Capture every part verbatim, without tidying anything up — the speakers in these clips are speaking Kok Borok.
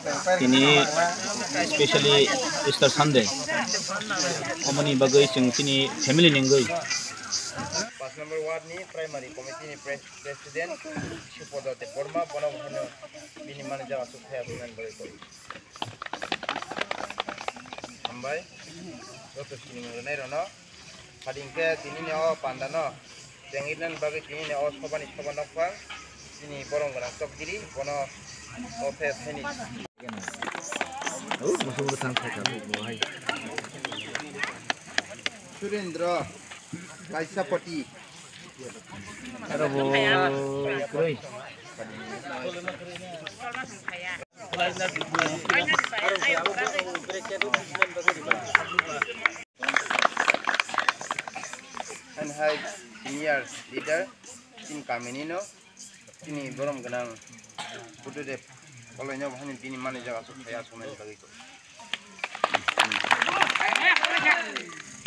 Tini specially Easter Sunday, omoni bagwi chwng chini family ni wngwi. Paanch number ward ni primary committee ni pres-, president Supodo Debbarma, bono hwnwi bini manager aswk thaya thumnani bagwi koi. Hambai, joto sinimung rwnai rwno. Hading khe tini ni o panda no chengwi nani bagwi tini ni o soba ni soba nokphang chini borom gwnang chokdiri bono o phe thani. Surendra Kaisapati. Aro bo kwrwi. Hai senior leader, chini kamini no, chini borom gwnang Buddhadev Koloi no bahani bini manager aswk thaya thumnani bagwi.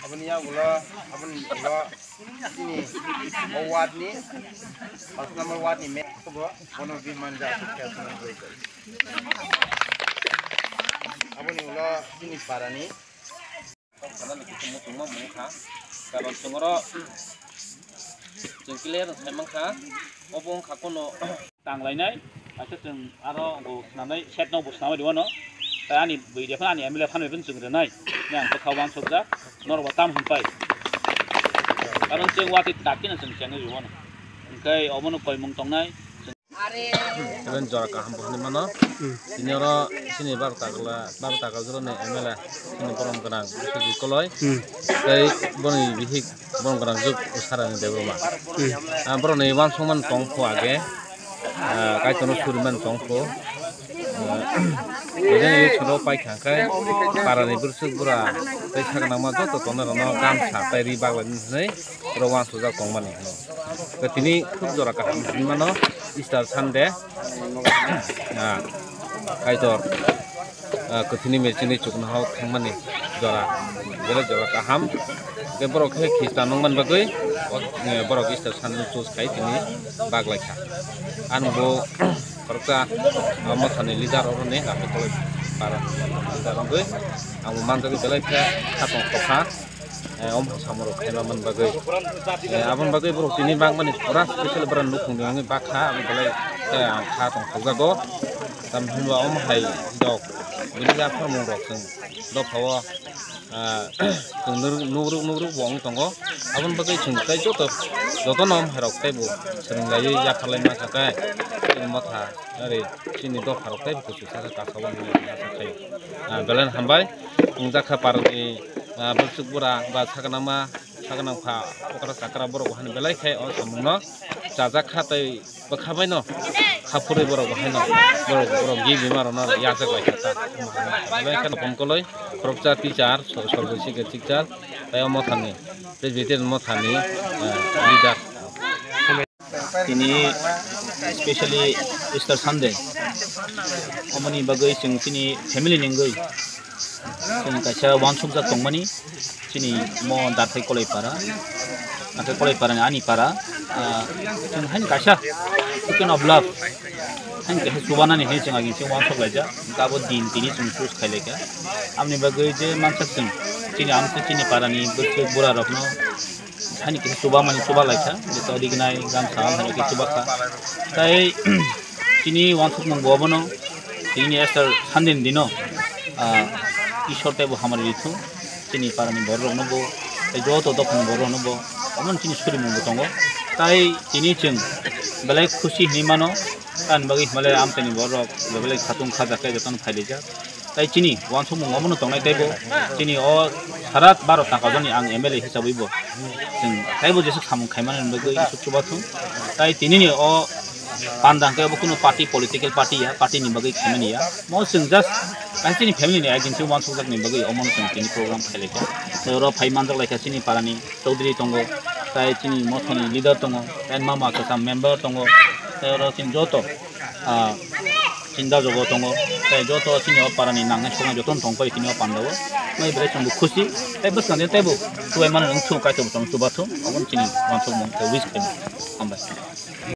Aboni yagulo, aboni ulo chini o ward ni paanch number ward ni me-, bo bono bini manager aswk thaya thumnani bagwi. Aboni ulo chini para ni. Kok sanani kisa muchungma mungkha, karon chwngoro chwng clear sai mankha, obo wngkha kono tanglainai, kaisa chwng aro bo swnamnai, set no bo swnamwi rwano, tai ani bwrwi de phano ani M L A phano phano chwng rwnai, ni ang bwkha uansukjak, norok bo tam hwnpai, karon chwng watwi dakti no chwng chengwi rwano, hwnkhe obono koimung tongnai. Even jora kaham bo hinwi mano. Tini oro chini baro takla, baro takla jora ni M L A, chini borom gwnang, Biswajit Koloi. Tei boni bihik borom gwnang juk Sarani Debbarma. Ah, borok ni uansukmani tong pho age. Ah, Kaitor no suriman tong pho. Ah, bini youth soro pai kha khe para ni bwswk bura tei saknangma joto tongnai rok no gamsa tei ri baglaini hinwi oro uansukjak tongmani. Tini khub jora kaham hinwi mano Easter Sunday. Ah, Kaitor, ah, kwthwini mechini chuknohao thangmani jora, belai jora kaham. Tei borok khe Khristan wngmani bagwi, o, eh, borok Easter Sunday choose khai tini baglaikha. Ang bo khoroksa, ah, mothani leader oroni, Rakhai Koloi para leader wngwi, ang bo manjagwi belai khe khatong kokha. Eh, om samoro khaima man bagwi. Eh, abon bagwi borok tini bangmani pura special borok nukhung ni wngwi bakha, abo belai, eh, ang kha tong thokjago. Tam hinba om hai dok. Bini ya phormung rok chwng dophao, ah, chwng nur-, nugruk nugruk bo wng tongo. Abon bagwi chwng tai joto, joto no om hai rok tei bo swrwng laiwi yapharlai masa khe chini motha ari chini dopha rok tei bo kuchuk saka kasao hinwi masa khaio. Ah, belai hambai. Wngjakha parni, ah, bwswk bura ba saknama, saknang pha, okra chakra borok bo hani belai khe o samungno chajakha tei bwkha baino khaphurwi borok bo haino borok, borok gi bima rokno yachak laikha ta. Belai kheno Komkoloi, khoroksa teacher, so-, sorgwi sikhe teacher, tei o mothani, Presbyterian mothani, ah, leader. Tini specially Easter Sunday, omoni bagwi chwng chini family ni wngwi chwng kaisa uansukjak tongmani, chini mo Darthai Koloi para, Darthai Koloi para ni ani para, ah, chwng haino kaisa token of love, haino kaisa chubanani hinwi chwng agini chwng uansuk laijak, hwnkhe abo din tini chwng choose khai laikha. Aboni bagwi je mansak chwng chini amtwi chini para ni bwswk bura rokno, haino kisa chuba mani chuba laikha, je todi gnai gamsa haino khe chuba kha. Tai chini uansukmung bo abono, tini Easter Sunday ni dino, ah, Ishwar tei bo hamari rithung, chini para ni borok rokno bo, tei joto dophani borok rokno bo, omo chini surimung bo tongo. Tai tini chwng belai khusi hinwi mano, ani bagwi himale amtwi ni borok belai khatung kha jakhe jotono phailijak. Tai chini uansukmung omono tongnai teibo chini o sara baro takajoni ang M L A hisabwi bo chwng teibo jesuk samung khaimani bagwi isuk chubathung. Tai tinini o panda hwnkhe obo kuno party, political party ya, party ni bagwi khaimani ya. Mo chwng just kaisa chini family ni agency uansukjakni bagwi omono chwng tini program khailaikha. Tei oro phai manjak laikha chini parani Chaudhary tongo, tai chini mothani leader tongo, tai mama kaisa member tongo, tai oro chini joto ah, chinda jogo tongo, tei joto chini o para ni nangnai soknai joto no tongpai tini o panda o, mai belai chwng bo khusi, tei bwskang tei bo chubai mano wng thung Kaitor bo chwng chuba thung, obo chini uansukmung tei wish khaimung. Hambai.